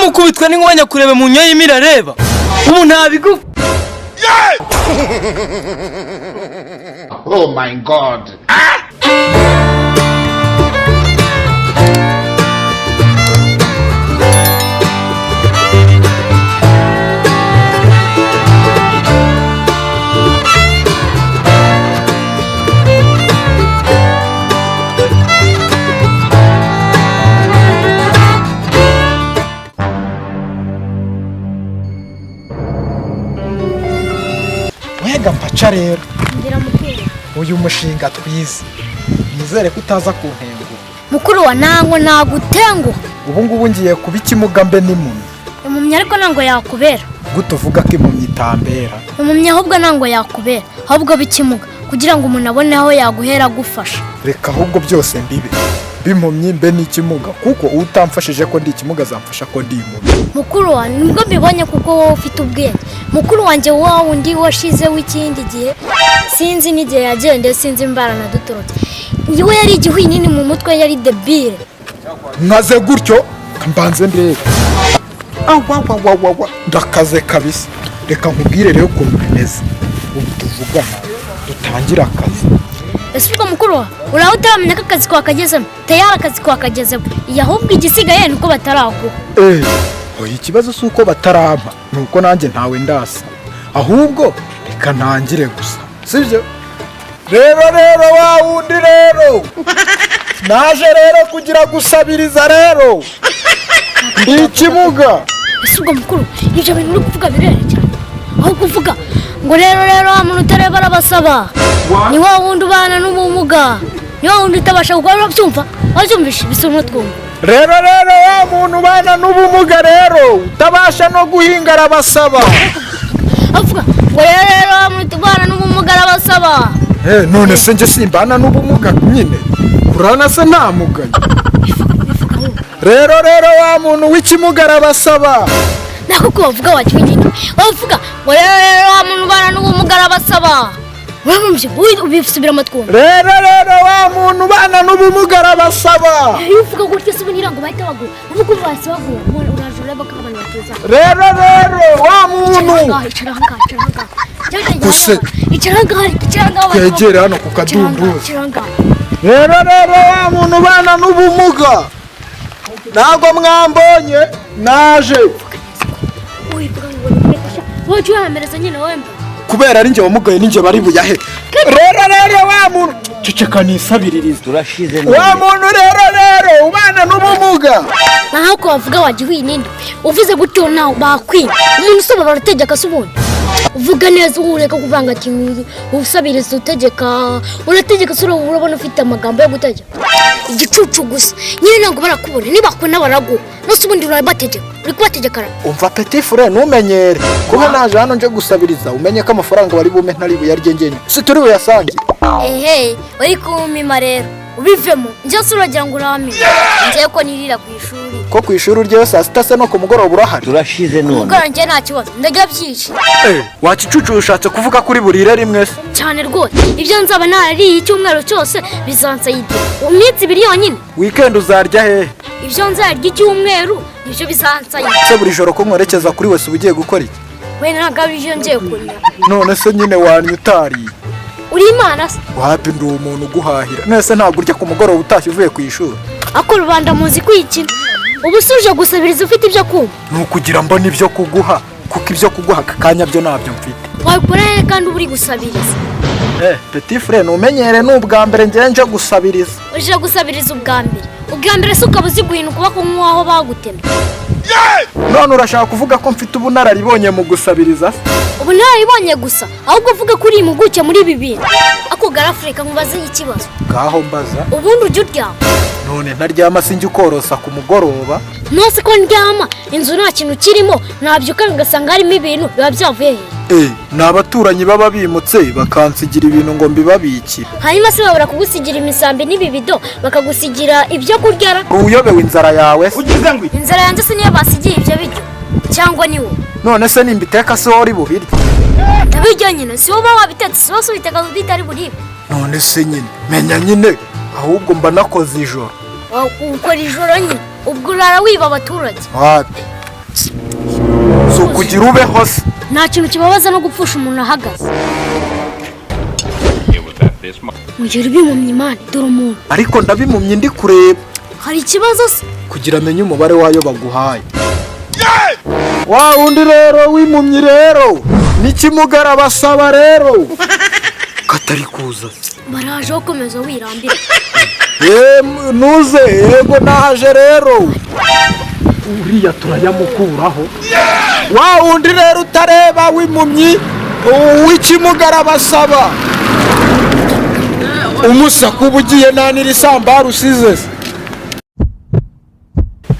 Mukubitwa n'inkuba nyakurebe mu nyoyi mirareba. Ubu ntabigufa. Oh my God. Wega mpaca rero. Ngira mukuru. Uyu mushinga twize, nizere ko utaza kuntenguha. Mukuru wa nango nagutenguha. Ubu ngubu ngiye kuba ikimuga mbe n'impumyi. Impumyi ariko ntango yakubera. Gute uvuga ko impumyi itambera? Impumyi ahubwo ntango yakubera, ahubwo bikimuga kugira ngo umuntu abone aho yaguhera agufasha. Reka ahubwo byose mbibe bimpumyi mbe n'ikimuga, kuko utamfashije ko ndi ikimuga azamfasha ko ndi impumyi. Mukuru wa nibwo mbibonye kuko wowe ufite ubwenge. Mukuru wanjye wa wundi washize w'ikindi gihe, sinzi n'igihe yagendeye, sinzi imbara na dutorotse. We yari igihwinini mu mutwe, yari debile. Nkaze gutyo mbanze ndebe. Awawawawawa, ndakaze kabisa. Reka nkubwire rero ukuntu bimeze. Ubu tuvugana dutangira akazi. Ese ubwo mukuru wa uraho utaramenya ko akazi kwakagezemo? Tayari akazi kwakagezemo. Iyo ahubwo igisigaye ni uko bataraguha. Oya, ikibazo si uko batarampa, ni uko nanjye ntawe ndasa. Ahubwo reka ntangire gusa, sibyo? Rero rero wa wundi rero naje rero kugira gusabiriza rero ndi ikimuga. Ese ubwo mukuru ibyo bintu uri kuvuga birere cyane, aho kuvuga ngo rero rero wa muntu utareba arabasaba, ni wa wundi ubana n'ubumuga, ni wa wundi utabasha gukora. Urabyumva? Wabyumvishe? Bisa n'utwumva. Rero rero wa muntu ubana n'ubumuga rero utabasha no guhinga arabasaba. Avuga ngo rero rero wa muntu ubana n'ubumuga arabasaba. None se njye simbana n'ubumuga nyine, urabona se ntamugaye? Rero rero wa muntu w'ikimuga arabasaba. Nako ko bavuga wakiwinini, bavuga ngo rero rero wa muntu ubana n'ubumuga arabasaba. Urumvise? Ubisubira amatwumva. Rero rero wa muntu ubana n'ubumuga arabasaba. Iyo uvuga gutya se ubundi ngo bahita baguha, uvuga ubu bahise baguha, uraje ureba ko abantu batuza. Rero rero wa muntu Icara ahangaha, icara ahangaha, Gusa- icara ahangaha, icara ahangaha. Twegere hano ku kadunduzi. Icara ahangaha. Rero rero wa muntu ubana n'ubumuga, ntabwo mwambonye naje. Uyivuga ngo ni kureka, wowe ujye uhamereza nyine wowe mba. Kubera ari njye wamugaye ninjye bari buyahe. Rero rero wa muntu, ceceka nisabiririza. Turashize. Wa muntu rero rero ubana n'ubumuga. Naho ko bavuga wagihwinini, uvuze gutyo nawe bakwima. Umuntu usaba barategeka se ubundi? Uvuga neza ureka kuvanga ati usabiriza utegeka, urategeka se urabona ufite amagambo yo gutegeka. Igicucu gusa nyine ntabwo barakubona, nibakubona baraguha. Nose ubundi urabategeka, uri kubategeka ra? Umva petit frere, ntumenyere kuba naje hano nje gusabiriza, umenye ko amafaranga bari bume ntari buyarye njyenyine, si turi buyasange. Ehe, uri kumima rero ubivemo. Njye se uragira ngo uramime? Njye ko nirira ku ishuri. Ko ku ishuri uryeyo saa sita se no ku mugoroba urahari? Turashize none. Umugoroba njye nta kibazo, ndarya byinshi. Wakicucu ushatse kuvuga kuri burire rimwe se? Cyane rwose, ibyo nzaba narariye icyumweru cyose bizansayidira iminsi ibiri yonyine. Weekend uzarya hehe? Ibyo nzarya icyumweru nibyo bizansayidira. Se buri joro ko nkwerekeza kuri wese uba ugiye gukora iki? Wenda ntabwo ari ibyo ngiye kurya. None se nyine wanywa utariye? Uri imana se? Wapi, ndi umuntu uguhahira. None se ntabwo urya ku mugoroba utashye uvuye ku ishuri? Ako rubanda muzi kwikina. Ubu se uje gusabiriza ufite ibyo kumva? Ni ukugira mbona ibyo kuguha, kuko ibyo kuguha aka kanya byo ntabyo mfite. Wabikora hehe kandi uba uri gusabiriza? Petit frere, ntumenyere, ni ubwa mbere ngiye nje gusabiriza. Uje gusabiriza ubwa mbere? Ubwa mbere se ukaba uzi guhina ukuboko nk'uwaho bagutemye? None urashaka kuvuga ko mfite ubunararibonye mu gusabiriza se? Ubunararibonye gusa, ahubwo uvuga ko uri impuguke muri ibi bintu. Ako garafurika nkubaze ikibazo. Ngaho mbaza. Ubundi ujya uryama? None ntaryama sinjya ukorosa ku mugoroba? Nose ko ndyama inzu nta kintu kirimo, nabyuka ngasanga harimo ibintu biba byavuye hehe? Ni abaturanyi baba bimutse bakansigira ibintu ngo mbibabikire. Hanyuma se babura kugusigira imisambi n'ibibido, bakagusigira ibyo kurya ra? Uyobewe inzara yawe se? Inzara yanjye se niyo basigiye ibyo biryo cyangwa ni wowe? None se nimbiteka si wowe uri bubirye? Ndabirya nyine, si wowe uba wabitetse, si wowe ubiteka bitari buribwe. None se nyine menya nyine, ahubwo mba nakoze ijoro. Ukora ijoro nyine, ubwo urara wiba abaturage. Wapi, Si ukugira ubeho se? Nta kintu kibabaza no gupfusha umuntu ahagaze. Mugera ubimumye, Imana, dore umuntu. Ariko ndabimumye ndi kureba. Hari ikibazo se? Kugira amenye umubare wayo baguhaye. Wa wundi rero w'impumyi rero n'ikimugara basaba rero katari kuza. Baraje, komeza wirambire. Nuze, yego, naje rero, uriya turayamukuraho. Wa wundi rero utareba w'impumyi w'ikimugara basaba umusaku uba ugiye nta n'irisambara usize se.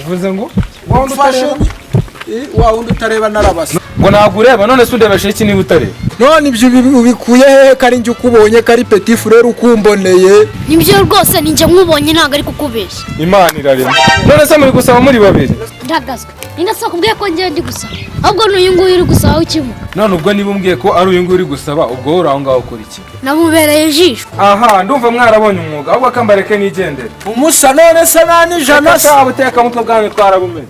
Uvuze ngo wa wundi Mfashe. utareba? Wa wundi utareba narabasa. Ngo ntabwo ureba? None se undebesha iki niba utareba? None ibyo ubikuye hehe kari njye ukubonye, kari petit frère ukumboneye? Nibyo rwose, ninjye nkubonye, ntabwo ari kukubeshya. Imana irarema. None se muri gusaba muri babiri? Ndagazwe ninde se wakubwiye ko ngiye ndi gusaba? Ahubwo n'uyu nguyu uri gusaba w'ikimuga. None ubwo niba umbwiye ko ari uyu nguyu uri gusaba, ubwo wowe uri aho ngaho ukora iki? Namubereye ijisho. Aha ndumva mwarabonye umwuga. Ahubwo akambareke nigendere. Umusa, none se nta n'ijana se? Reka, butekamutwe bwanyu twarabumenye.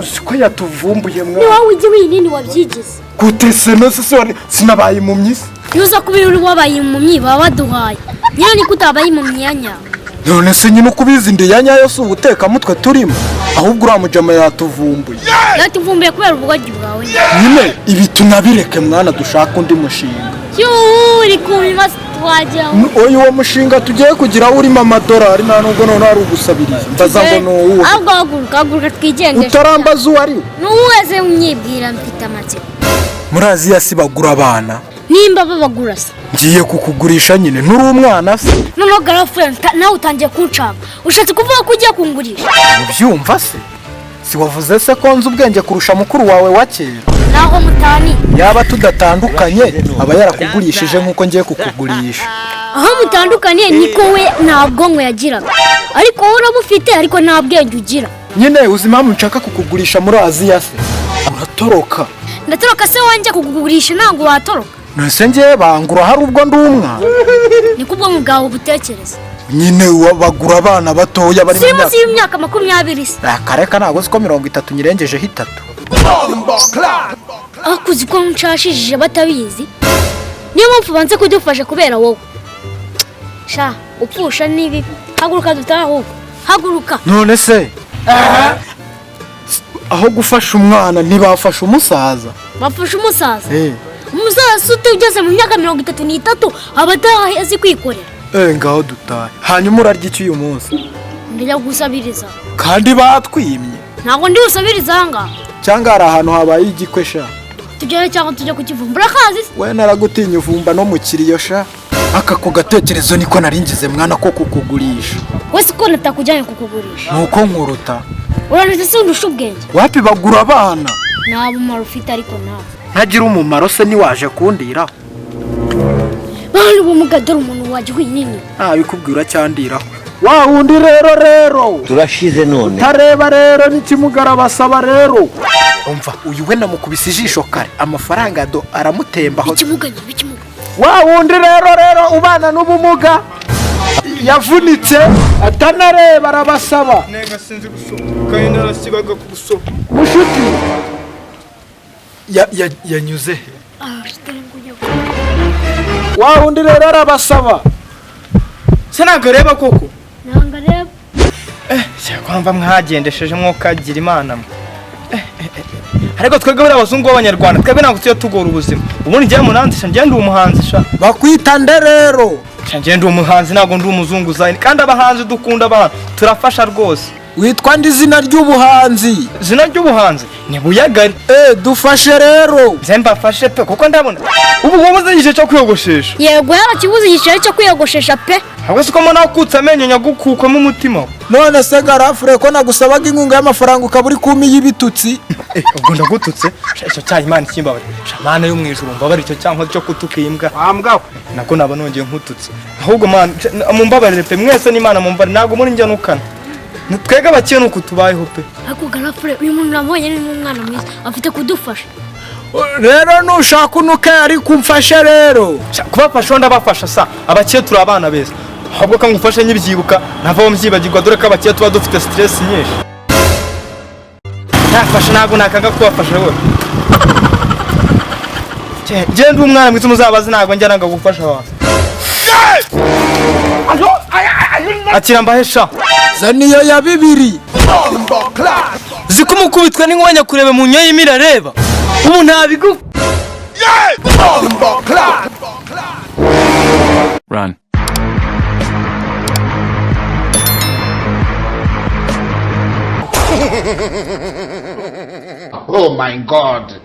Uzi ko yatuvumbuye? Ni Mwana. wowe ujya winini wabyigize. Gute se? Nose se sinabaye impumyi se? Iyo uza kuba uri wabaye impumyi baba baduhaye nyine, niko utabaye impumyi ya nyawe. None se nyine uko ubizi ndi ya nyayo, si ubutekamutwe turimo? Ahubwo uriya mujama yatuvumbuye. Yatuvumbuye kubera ubugoryi bwawe. Nyine ibi tunabireke mwana, dushaka undi mushinga. Yuuu, uri kumva twagira ngo Uyu uwo mushinga tugiye kugira urimo amadolari, nta nubwo noneho ari ugusabiriza. Mbaza ngo ni uwuhe? Ahubwo haguruka, haguruka twigendere. Utarambaza uwo ari we? N'uweze unyibwira, mfite amatsiko. Muri Aziya si bagura abana? Nimba babagura se? Ngiye kukugurisha nyine, nturi umwana se? Noneho garafure nawe utangiye kunshaka, ushatse kuvuga ko ugiye kungurisha? Ubyumva se? Si wavuze se ko nzi ubwenge kurusha mukuru wawe wa kera? Naho mutani. Yaba tudatandukanye aba yarakugurishije nk'uko ngiye kukugurisha. Aho mutandukaniye niko we nta bwonko yagiraga, ariko wowe urabufite, ariko nta bwenge ugira. Nyine uzi impamvu nshaka kukugurisha muri Aziya se? Uratoroka. Ndatoroka se? Wanjye kukugurisha ntabwo watoroka. Nese ngewe bangura hari ubwo ndi umwana? Niko ubwonko bwawe butekereza. Nyine bagura abana batoya bari Si mu munsi myaka y'imyaka 20 se? Akareka, ntabwo uzi ko 30 nyirengejeho itatu? Ariko uzi ko nshashishije batabizi, niyo mpamvu banze kudufasha kubera wowe. Sha, upfusha nibi. Haguruka dutahe ahubwo, haguruka. None se aho gufasha umwana ntibafasha umusaza? Bafasha umusaza? Eh. Umusaza se ugeze mu myaka 33 aba atazi kwikorera? Eh, ngaho dutahe. Hanyuma urarya iki uyu munsi? Ndajya gusabiriza. Kandi batwimye? Ntabwo ndi busabiriza aha ngaha. Cyangwa hari ahantu habaye igikwe sha? Tugere cyangwa tujya kukivumbura akazi se? We naragutinya, uvumba no mu kiriyo sha. Aka ko gatekerezo niko naringize mwana ko kukugurisha. Wese ko natakujyanye kukugurisha? Nuko nkuruta. Uranutse se? Undusha ubwenge? Wapi, bagura abana. Nta bumaro ufite ariko nawe. Ntagira umumaro se ntiwaje kundiraho? Bana ubumuga, dore umuntu wajya nini. Ntabikubwira cyandiraho. Wa wundi rero Turashize none. utareba rero n'ikimugara basaba rero. Umva, uyu we namukubise ijisho kare, amafaranga do aramutembaho. Ikimuga nyine, ikimuga. Wa wundi rero ubana n'ubumuga yavunitse atanareba arabasaba. Nenga sinzi gusoma kandi narasibaga gusoma. Mushuti yanyuze he? Wa wundi rero arabasaba. Se ntabwo areba koko? Ntabwo areba. Kwamba mwagendesheje mwokagira Imana mwe. Ariko twebwe buriya abazungu b'Abanyarwanda, twebwe ntabwo tujya tugora ubuzima. Ubundi njyewe munanzi sha, njyewe ndi umuhanzi sha. Bakwita nde rero? Sha, njyewe ndi umuhanzi, ntabwo ndi umuzunguzayi, kandi abahanzi dukunda abantu, turafasha rwose. Witwa nde izina ry'ubuhanzi? Izina ry'ubuhanzi ni Buyagari. Eh, dufashe rero. Nze mbafashe pe, kuko ndabona ubu wabuze igice cyo kwiyogoshesha. Yego, yarakibuze igiceri cyo kwiyogoshesha pe. Ahubwo siko mbona wakutse amenyo nyagukukwemo umutima we. None se garafure, ko nagusabaga inkunga y'amafaranga ukaba uri kumi y'ibitutsi? Eh, ubwo ndagututse? Sha, icyo cyaha Imana ikimbabarira. Sha, Mana yo mu ijuru, mbabarira icyo cyaha cyo kutuka iyi mbwa. Wambwa. Nako naba nongeye nkututse. Ahubwo Mana mumbabarire pe, mwese n'Imana mumbabarire, ntabwo muri njya nukana. Twebwe abakene uku tubayeho pe. Ariko garafure, uyu muntu namubonye ni umwana mwiza, afite kudufasha. Rero nushaka unuke, ariko umfashe rero. Sha, kubafasha ho ndabafasha sa, abakene turi abana beza. Ahubwo ko ngufashe nyibyibuka, navaho mbyibagirwa, dore ko abakene tuba dufite stress nyinshi. Nafasha, ntabwo nakanga kubafasha rwose. Genda umwana mwiza, umuzabazi, ntabwo njya nanga gufasha abantu. Akira mbahesha. Zana iyo ya 2. Ziko umukubitwa n'inkuba nyakurebe mu nyoyo imwe irareba ubu ntabigu. Run. Oh my God.